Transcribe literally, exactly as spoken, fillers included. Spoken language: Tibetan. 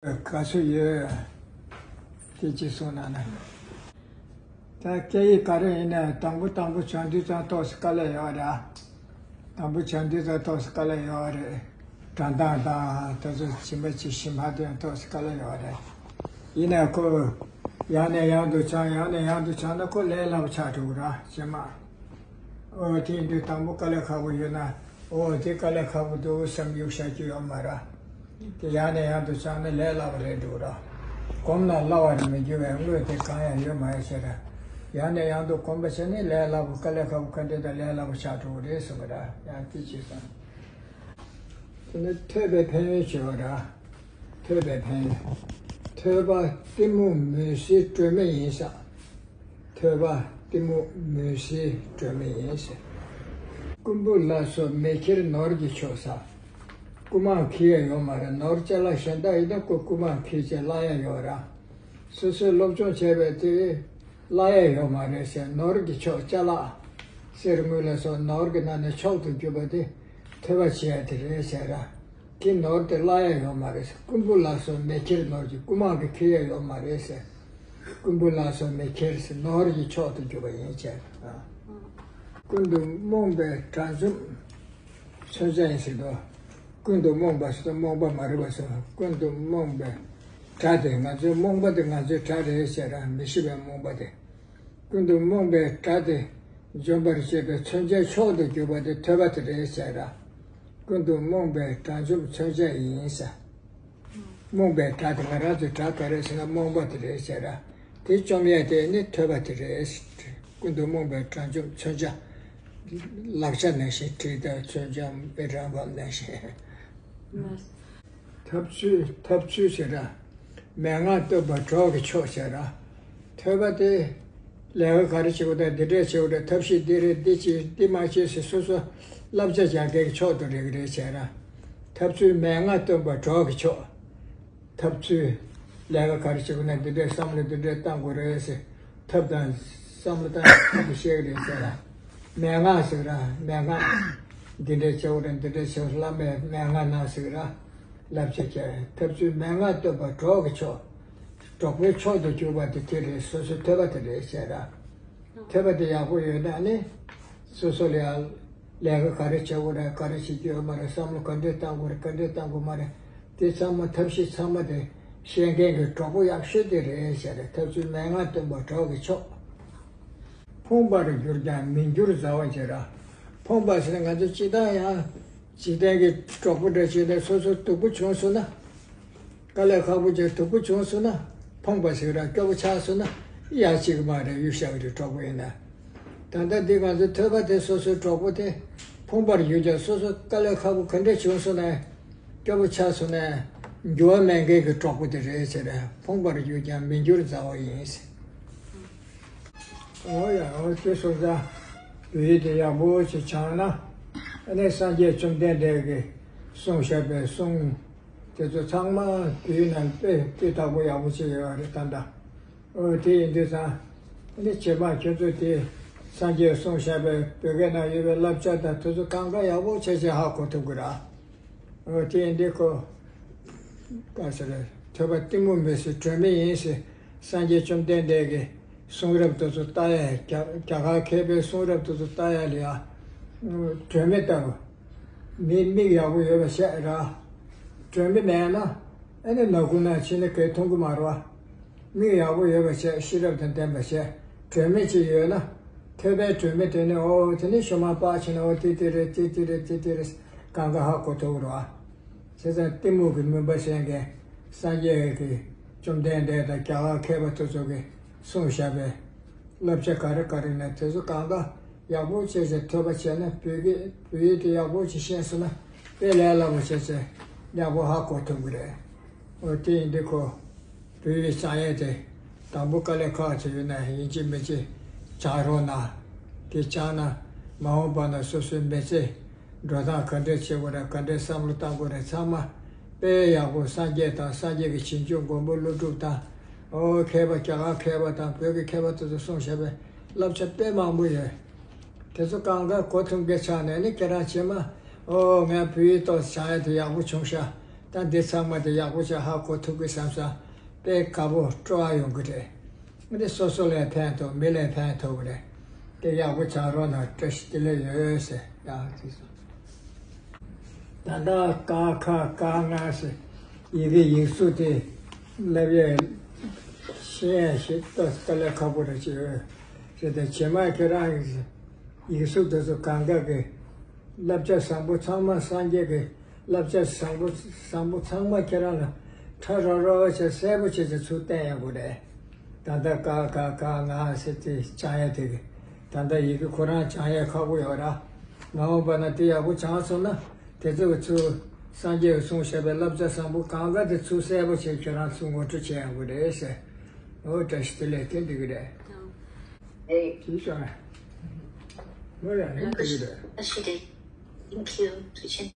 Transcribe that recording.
ག་ཚོད་ཡོད། དེ་ཅིག་གསུངས་གནང་ན། ད་སྐད་ཡིག་ག་རེ་ཡིན་ན་དང་པོ་དང་པོ་བྱང་དུས་ཙང་ཏོག་ཙམ་དཀའ་ལས་ཡོད་ར། དང་པོ་བྱང་དུས་ཙང་ཏོག་ཙམ་དཀའ་ལས་ཡོད་རེད། འགྲོ་སྟངས་དང་དེ་ཚོ་ཇི་མ་ཇི་བཞིན་ཕར་འདོན་ཏོག་ཙམ་དཀའ་ལས་ཡོད་རེད། ཡིན་ནའི་ཁོ་ཡང་ནས་ཡང་དུ་བྱང་ཡང་ནས་ཡང་དུ་བྱང་ན་ཁོ་ལས་སླ་པོ་ཆགས་འགྲོ་གི་ར་རྗེས་མ། ཨོ་དེ་ཡིན་དུས་དང་པོ་དཀའ་ལས་ཁག་པོ་ཡོད་ན། ཨོ་དེ་དཀའ་ལས་ཁག་པོ་འདུག་བསམ་གཡུག་བཞག་རྒྱུ་ཡོད་མ་རེད། དེ་ཡང་ནས་ཡང་དུ་བྱང་ན་ལས་སླ་པོ་རེད་འདུག་ར། གོམས་ན་སླ་བ་རེད་མི་འགྱུར་བའི་དངོས་དེ་གང་ཡང་ཡོད་མ་རེད་ཟེར་ར། ཡང་ནས་ཡང་དུ་གོམས་པ་བྱས་ནས་ལས་སླ་པོ་དཀའ་ལས་ཁག་པོ་ག་འདྲ་དང་ལས་སླ་པོ་ཆགས་འགྲོ་གི་རེད་གསུངས་པ་ར། ཡང་དེ་ཅིག་བསམ། དེ་ནས་ཐོས་པའི་ཕན་ཡོན་བྱེད་པ་ར། ཐོས་པའི་ཕན་ཡོན། ཐོས་པ་གཏི་མུག་མུན་སེལ་སྒྲོན་མེ་ཡིན་ས། ཐོས་པ་གཏི་མུག་མུན་སེལ་སྒྲོན་མེ་ཡིན་ཟེར། རྐུན་པོ་ལ་སོགས་མེ་ཁྱེར་ནོར་གྱི་མཆོག་ཟེར། རྐུན་མ་ཁྱེར་ཡ་ཡོད་མ་རེད། ནོར་ཅ་ལག་གཞན་དག་ཡིན་ན་ཁོ་རྐུན་མ་ཁྱེར་བྱས་བརླག་ཡ་ཡོད་ར། སོ་སོའི་སློབ་སྦྱོང་བྱས་པའི་དེ་བརླག་ཡ་ཡོད་མ་རེད་ཟེར། ནོར་གྱི་མཆོག་ཅ་ལག་གསེར་དངུལ་ལ་སོགས་ནོར་གྱི་ནང་ནས་མཆོག་ཏུ་གྱུར་པ་དེ་ཐོས་པ་བྱེད་ཡ་དེ་རེད་ཟེར་ར། དེ་ནོར་དེ་བརླག་ཡ་ཡོད་མ་རེད་ཟེར། རྐུན་པོ་ལ་སོགས་མེ་ཁྱེར་ནོར་གྱི་རྐུན་མ་གིས་ཁྱེར་ཡ་ཡོད་མ་རེད་ཟེར། རྐུན་པོ་ལ་སོགས་མེ་ཁྱེར་ཟེར། ནོར་གྱི་མཆོག་ཏུ་གྱུར་པ་ཡིན་ཟེར། ཀུན་ཏུ་རྨོངས་པའི་དགྲ་འཇོམས་མཚོན་ཆ་ཡིན་ཟེར་དོ། ཀུན་ཏུ་རྨོངས་པ་ཟེར་དོ་རྨོངས་པ་མ་རིག་པ་ཟེར། ཀུན་ཏུ་རྨོངས་པའི་དགྲ་དེ་ང་ཚོའི་རྨོངས་པ་དེ་ང་ཚོའི་དགྲ་རེད་ཟེར་ར། མི་ཤེས་པའི་རྨོངས་པ་དེ། ཀུན་ཏུ་རྨོངས་པའི་དགྲ་དེ་འཇོམས་པར་བྱེད་པའི་མཚོན་ཆའི་མཆོག་ཏུ་གྱུར་པ་དེ་ཐོས་པ་དེ་རེད་ཟེར་ར། ཀུན་ཏུ་རྨོངས་པའི་དགྲ་འཇོམས་མཚོན་ཆ་ཡིན་ཟེར། རྨོངས་པའི་དགྲ་དེ་ང་རང་ཚོའི་དགྲ་ག་རེ་ཟེར་ན་རྨོངས་པ་དེ་རེད་ཟེར་ར། དེ་བཅོམ་ཡས་དེ་ནི་ཐོས་པ་དེ་རེད། ཀུན་ཏུ་རྨོངས་པའི་དགྲ་འཇོམས་མཚོན་ཆ། ལག་ཆ་ནང་བཞིན་བྲིས་དང་མཚོན་ཆ་དཔེ་བཀྲམ་པ་ནང་བཞིན། ཐབས་ཚུལ་ཐབས་ཚུལ་ཟེར་ར། མན་ངག་སྟོན་པ་གྲོགས་ཀྱི་མཆོག་ཟེར་ར། ཐོས་པ་དེ་ལས་ཀ་ག་རེ་བྱེད་དགོས་དང་འདི་འདྲས་བྱེད་དགོས་དང་ཐབས་ཤེས་འདི་རེད་འདི་བྱེད་འདི་མ་བྱེད་ཟེར་སོ་སོ་བསླབ་བྱ་སྦྱང་མཁན་གྱི་མཆོག་ཏུ་རེག་རེད་ཟེར་ར། ཐབས་ཚུལ་མན་ངག་སྟོན་པ་གྲོགས་ཀྱི་མཆོག་ཐབས་ཚུལ། ལས་ཀ་ག་རེ་བྱེད་དགོས་ན་འདི་འདྲའི་བསམ་བློ་འདི་འདྲའི་བཏང་དགོས་རེད་ཟེར། ཐབས་དང་བསམ་བློ་བཏང་ཐབས་ཤེས་ཀྱི་རེད་ཟེར་ར། མན་ངག་ཟེར་ར་མན་ངག་འདི་འདྲའི་བྱེད་དགོས་རེད་འདི་འདྲའི་བྱེད་དགོས་བླ་མས་མན་ངག་གནང་ཟེར་ར། བསླབ་བྱ་བྱས་ཐབས་ཚུལ་མན་ངག་སྟོན་པ་གྲོགས་ཀྱི་མཆོག་གྲོགས་པོའི་མཆོག་ཏུ་གྱུར་པ་དེ་དེ་རེད། སོ་སོའི་ཐོས་པ་དེ་རེད་ཟེར་ར། ཐོས་པ་དེ་ཡག་པོ་ཡོད་ན་ནི། སོ་སོ་ལ་ཡང་ལས་ཀ་ག་རེ་བྱེད་དགོས་རེད་ག་རེ་བྱེད་ཀྱི་ཡོད་མ་རེད། བསམ་བློ་ག་འདྲས་བཏང་དགོས་རེད་ག་འདྲས་བཏང་དགོས་མ་རེད། དེ་ཚང་མ་ཐབས་ཤེས་ཚང་མ་དེ་ཤེས་མཁན་གྱི་གྲོགས་པོ་ཡག་ཤོས་དེ་རེད་ཟེར་རེད། ཐབས་ཚུལ་མན་ངག་སྟོན་པ་གྲོགས་ཀྱི་མཆོག་ཕོངས་པར་གྱུར་ཀྱང་མི་འགྱུར་མཛའ་བ་བྱེད་ར། ཕོངས་པ་ཟེར་ན་ང་ཚོ་སྤྱིར་བཏང་ཡང་འཇིག་རྟེན་གྱི་གྲོགས་པོ་འདྲ་བྱས་ནས་སོ་སོ་སྡུག་པོ་བྱུང་སོང་ན། དཀའ་ལས་ཁག་པོ་བྱས་སྡུག་པོ་བྱུང་སོང་ན། ཕོངས་པ་ཟེར་ར་སྐྱོ་པོ་ཆགས་སོང་ན། ཡ་གཅིག་མ་རེད་གཡུག་བཞག་གི་རེད་གྲོགས་པོ་ཡིན་ན། ད་ལྟ་འདི་ང་ཚོའི་ཐོས་པ་དེ་སོ་སོའི་གྲོགས་པོ་དེ། ཕོངས་པར་གྱུར་ཀྱང་སོ་སོ་དཀའ་ལས་ཁག་པོ་ག་འདྲས་བྱུང་སོང་ན། སྐྱོ་པོ་ཆགས་སོང་ན། འགྱུར་བ་མེད་མཁན་གྱི་གྲོགས་པོ་དེ་རེད་ཟེར་ར། ཕོངས་པར་གྱུར་ཀྱང་མི་འགྱུར་མཛའ་བ་ཡིན་ཟེར། འོ་ཡ་འོ་དེ་སོང་ཙང་བོད་ཡིག་དེ་ཡག་པོ་ཞིག་སྦྱངས་ན། ཨ་ནི་སངས་རྒྱས་བཅོམ་ལྡན་འདས་ཀྱིས་གསུངས་བཞག་པའི་གསུང་དེ་ཚོ་ཚང་མ་བོད་ཡིག་ནང་དཔེ་དཔེ་དག་པོ་ཡག་པོ་ཅིག་ཡོད་རེད་ད་ལྟ། འོ་དེ་ཡིན་དུས་ཙང་ཨ་ནི་རྗེས་མ་ཁྱོད་ཚོ་དེ་སངས་རྒྱས་གསུངས་བཞག་པའི་བོད་སྐད་ནང་ཡོད་པའི་བསླབ་བྱ་དང་དེ་ཚོ་གང་ག་ཡག་པོ་བྱས་བྱས་ཧ་གོ་ཐུབ་ཀྱི་རེད། འོ་དེ་ཡིན་དུས་ཁོ། ག་ཟེར། ཐོས་པ་གཏི་མུག་མུན་སེལ་སྒྲོན་མེ་ཡིན་ཟེར། སངས་རྒྱས་བཅོམ་ལྡན་འདས་ཀྱི་གསུང་རབ་དེ་ཚོ་ལྟ་ཡ་རྒྱ་རྒྱ་གར་མཁས་པའི་གསུང་རབ་དེ་ཚོ་ལྟ་ཡ་ལ་ཡ། སྒྲོན་མེ་ལྟ་བུ། མིག་མིག་ཡག་པོ་ཡོད་པ་བྱས་ར། སྒྲོན་མེ་མེད་ན། ཨ་ནི་ནག་ཁུང་ནང་ཕྱིན་ན་གས་མཐོང་གི་མ་རེད་བ། མིག་ཡག་པོ་ཡོད་པ་བྱས་ཤེས་རབ་དང་ལྡན་པ་བྱས་སྒྲོན་མེ་ཅིག་ཡོད་ན། ཐོས་པའི་སྒྲོན་མེ་དེ་ནི་ཨོ་དེ་ནི་ཞོ་མ་པགས་ཕྱིན་ན་ཨོ་དེ་དེ་རེད་དེ་དེ་རེད་དེ་དེ་རེད་གང་ག་ཧ་གོ་ཐུབ་རོགས། བྱས་ཙང་གཏི་མུག་གི་མུན་པ་སེལ་མཁན་སངས་རྒྱས་ཀྱི་བཅོམ་ལྡན་འདས་དང་རྒྱ་གར་མཁས་པ་དེ་ཚོ་གིས་གསུངས་བཞག་པའི་བསླབ་བྱ་ག་རེ་ག་རེ་ན་དེ་ཚོ་གང་ག་ཡག་པོ་བྱས་བྱས་ཐོས་པ་བྱས་ན་བོད་ཀྱི་བོད་ཡིག་དེ་ཡག་པོ་ཅིག་ཤེས་སོང་ན་དཔེ་ལས་སླ་པོ་བྱས་བྱས་ཡག་པོ་ཧ་གོ་ཐུབ་ཀྱི་རེད། འོ་དེ་ཡིན་དུས་ཁོ་བོད་ཡིག་སྦྱང་ཡས་དེ་དང་པོ་དཀའ་ལས་ཁག་ཅིག་ཡོད་ན་ཡིན་གཅིག་མིན་གཅིག་སྦྱང་རོགས་གནང་། དེ་སྦྱངས་ན་མ་འོངས་པ་ན་སོ་སོའི་མི་ཚེ་འགྲོ་སྟངས་ག་འདྲས་བྱེད་དགོས་རེད་ག་འདྲས་བསམ་བློ་བཏང་དགོས་རེད་ཚང་མ་དཔེ་ཡག་པོ་སངས་རྒྱས་དང་སངས་རྒྱས་ཀྱི་བྱིན་གྱིས་མགོན་པོ་ཀླུ་སྒྲུབ་དང་ཨོ་མཁས་པ་རྒྱ་གར་མཁས་པ་དང་བོད་ཀྱི་མཁས་པ་དེ་ཚོ་གསུངས་བཞག་པའི་བསླབ་བྱ་དཔེ་མང་པོ་ཡོད། དེ་ཚོ་གང་ག་གོ་ཐུབ་མཁན་ཆགས་ནས་ནི་ཁྱེད་རང་རྗེས་མ་ཨོ་ངས་བོད་ཡིག་ཏོག་ཙམ་སྦྱང་ཡ་དེ་ཡག་པོ་བྱུང་ཤག་ད་འདི་ཚང་མ་དེ་ཡག་པོ་ཅིག་ཧ་གོ་ཐུབ་ཀི་བསམ་བསམ་དཔེ་དགའ་པོ་སྤྲོ་བ་ཡོང་གི་རེད། འདི་སོ་སོ་ལ་ཕན་ཐོགས། མི་ལ་ཕན་ཐོགས་ཀི་རེད། དེ་ཡག་པོ་ཆགས་རོགས་གནང་། བཀྲ་ཤིས་བདེ་ལེགས་ཡོད་ཟེར། ཡག་ཅིག་སོང་། ད་ལྟ་ཀ་ཁ་ག་ང་ཟེར་ཡི་གེ་ཡིག་གཟུགས་དེ་བསླབ་ཡས་ཤེས་ཡས་ཞིག་ཏོ་དཀའ་ལས་ཁག་པོ་རེད་ཅེས་ཟེར་ཏེ། རྗེས་མ་ཁྱེད་རང་གི་ཡིག་གཟུགས་དེ་ཚོ་གང་ག་གི་བསླབ་བྱ་བཟང་པོ་ཚང་མ་སངས་རྒྱས་ཀྱི་བསླབ་བྱ་བཟང་པོ་བཟང་པོ་ཚང་མ་ཁྱེད་རང་ལ་ཁྲ་རོ་རོ་བྱས་གསལ་པོ་བྱས་ཏེ་ཚུར་བསྟན་ཡོང་གི་རེད། ད་ལྟ་ཀ་ཁ་ག་ང་ཟེར་ཏེ་སྦྱང་ཡས་དེ་གི་ད་ལྟ་ཡི་གེ་ཁོ་རང་སྦྱང་ཡས་ཁག་པོ་ཡོད་ར། མ་འོངས་པ་ན་དེ་ཡག་པོ་སྦྱངས་སོང་ན་དེ་ཚོ་གི་ཚུར་སངས་རྒྱས་ཀྱིས་གསུངས་བཞག་པའི་བསླབ་བྱ་བཟང་པོ་གང་ག་དེ་ཚུར་གསལ་པོ་བྱས་ཁྱེད་རང་ཚུར་ངོ་སྤྲོད་བྱེད་ཡོང་གི་རེད་ཟེར། འོ་བཀྲ་ཤིས་བདེ་ལེགས། དེ་འགྲིག་གི་རེད། ཨེ། ཅི་ཞོག་ན། མོ་ཡང་ནི་འགྲིག་གི་རེད། Thank you.